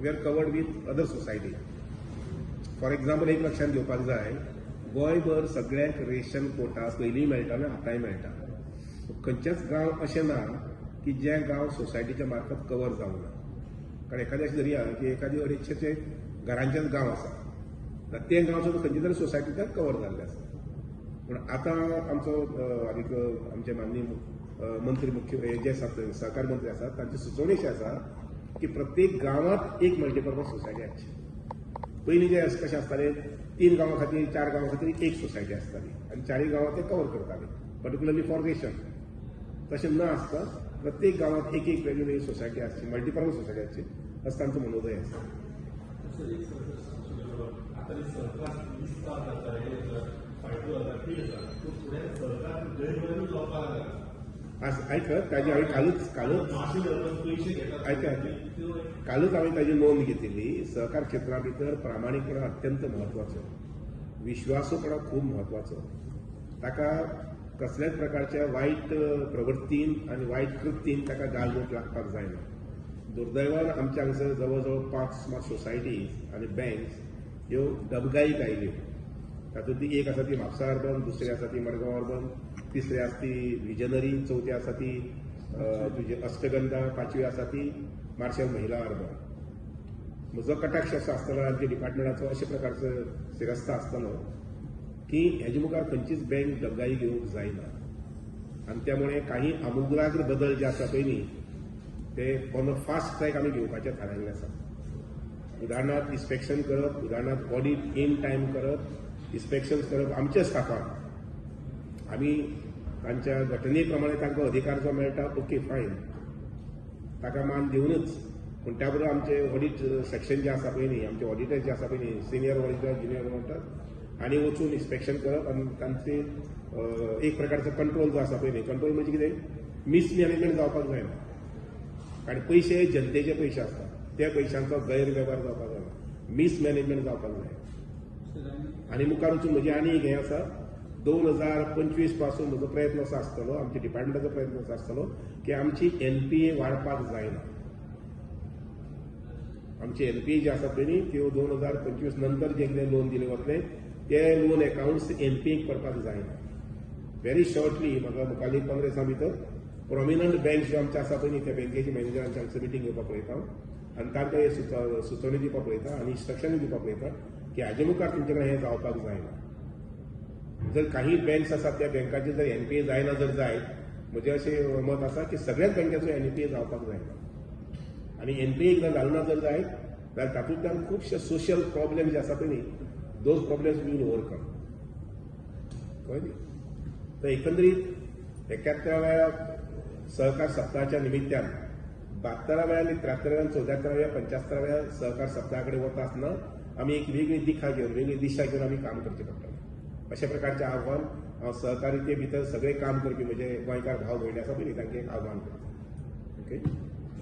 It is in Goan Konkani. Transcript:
were covered with other society. For example, एक लक्षात घेवपाक जाय, गोंयभर सगळ्यांक रेशन कोटा पयलीं मेळटालो, आतांय मेळटा. खंयचेच गांव अशें ना की जे गांव सोसायटीच्या मार्फत कवर जावंक ना. कारण एखादें अशें धरया की एखादी 250 घरांचेच गांव आसा, ते गांव सुद्दां खंयच्या तरी सोसायटीच्याच कवर जाल्ले आसा. पूण आतां आमचो आनीक आमचे माननीय मंत्री मुख्य हे जे आसात, सहकार मंत्री आसात, तांची सुचोवणी अशी आसा की प्रत्येक गांवांत एक मल्टीपर्पज सोसायटी आसची. पयलीं जे कशें आसतालें, 3 गांवां खातीर, 4 गांवां खातीर एक सोसायटी आसताली आनी 4 गांवां ते कवर करताले, पर्टिक्युलरली फॉर रेशन. तशें न आसता प्रत्येक गांवांत एक एक वेगळी वेगळी सोसायटी आसची, मल्टीपर्पज सोसायटी आसची, असो तांचो मनोदय आसा. आतां सरकार विस्तार जाता, हे फायदो जाता, कितें जाता, पूण फुडें सरकार गैरवेव्हारूय जावपाक लागला. आयक, ताजी हांवें कालूच कालूच पयशे घेतात. आयक, कालूच हांवें ताजी नोंद घेतिल्ली. सहकार क्षेत्रा भितर प्रामाणीकपणा अत्यंत म्हत्वाचो, विश्वासूपणा खूब म्हत्वाचो. ताका कसल्याच प्रकारच्या वायट प्रवृत्तीन आनी वायट कृत्तीन ताका गालबोट लागपाक जायना. दुर्दैवान आमच्या हांगसर जवळ जवळ 5 सुमार सोसायटीज आनी बँक्स ह्यो डबगाईक आयल्यो. तातूंतली एक आसा ती म्हापसा अर्बन, दुसरी आसा ती मडगांव अर्बन, तिसरी आसा ती विजनरी, चवथी आसा ती तुजी अष्टगंधा, 5वी आसा ती मार्शल महिला अर्बन. म्हजो कटाक्ष असो आसतलो आमच्या डिपार्टमेंटाचो अशे प्रकारचो सिरस्ता आसतलो की हेजे मुखार खंयचीच बँक डबगाई घेवंक जायना. आनी त्यामुळे काही आमुग्राग्र बदल जे आसा पळय न्ही, ते ऑन अ फास्ट ट्रॅक आमी घेवपाचें थारायल्लें आसा. उदाहरणार्थ इन्स्पेक्शन करप, उदाहरणार्थ ऑडीट इन टायम करप, इन्स्पेक्शन करप आमच्या स्टाफान. आमी तांच्या घटने प्रमाणे तांकां अधिकार जो मेळटा, ओके फायन, ताका मान दिवनूच. पूण त्या बरोबर आमचे ऑडीट सेक्शन जे आसा पळय न्ही, आमचे ऑडिटर जे आसा पळय न्ही, सिनियर ऑडिटर, ज्युनियर ऑडिटर, आनी वचून इन्स्पेक्शन करप आनी तांचे एक प्रकारचो कंट्रोल जो आसा पळय न्ही, कंट्रोल म्हणजे कितें, मिसमॅनेजमेंट जावपाक जायना. कारण पयशे जनतेचे पयशे आसतात, त्या पयशांचो गैरवेव्हार जावपाक जायना, मिसमॅनेजमेंट जावपाक जाय. आनी मुखार वचून म्हजें आनी एक हें आसा, 2025 पासून म्हजो प्रयत्न असो आसतलो, आमच्या डिपार्टमेंटाचो प्रयत्न असो आसतलो की आमची एनपीए वाडपाक जायना. आमची एनपीए जी आसा पळय न्ही, त्यो 2025 नंतर जे कितें लोन दिलें वतलें ते लोन एकावंट्स एनपीएक पडपाक जायना. व्हेरी शॉर्टली म्हाका मुखाल्ली 15 दिसां भितर प्रोमिनंट बँक ज्यो आमच्यो आसा पळय न्ही, त्या बँकेच्या मॅनेजरांच्या हांगसर मिटींग घेवपाक पळयता आनी तांकां हे सुचोवणी दिवपाक पळयता आनी इन्स्ट्रक्शन दिवपाक पळयता की हाजे मुखार तुमचे कडेन हें जावपाक जायना. जर काही बँक्स आसात त्या बँकाचे जर एनपीए जायना जर जायत, म्हजें अशें मत आसा की सगळ्याच बँकेचो एनपीए जावपाक जायना. आनी एनपीए एकदां जालो ना जर जायत जाल्यार तातूंतल्यान खुबशे सोशल प्रॉब्लेम जे आसा पळय न्ही, those problems we will overcome. कळ्ळें न्ही? तर एकंदरीत 71व्या सहकार सप्ताहाच्या निमित्तान 72व्या आनी 73व्या, 74व्या, 75व्या सहकार सप्ताहा कडेन वता आसतना आमी एक वेगळी दिशा घेवन, वेगळी दिशा घेवन आमी काम करचें पडटलें. अशा प्रकारचें आव्हान हांव सहकारिते भितर सगळे काम करपी म्हजे गोंयकार भाव भयणी आसा पळय न्ही, तांकां एक आव्हान करता. ओके.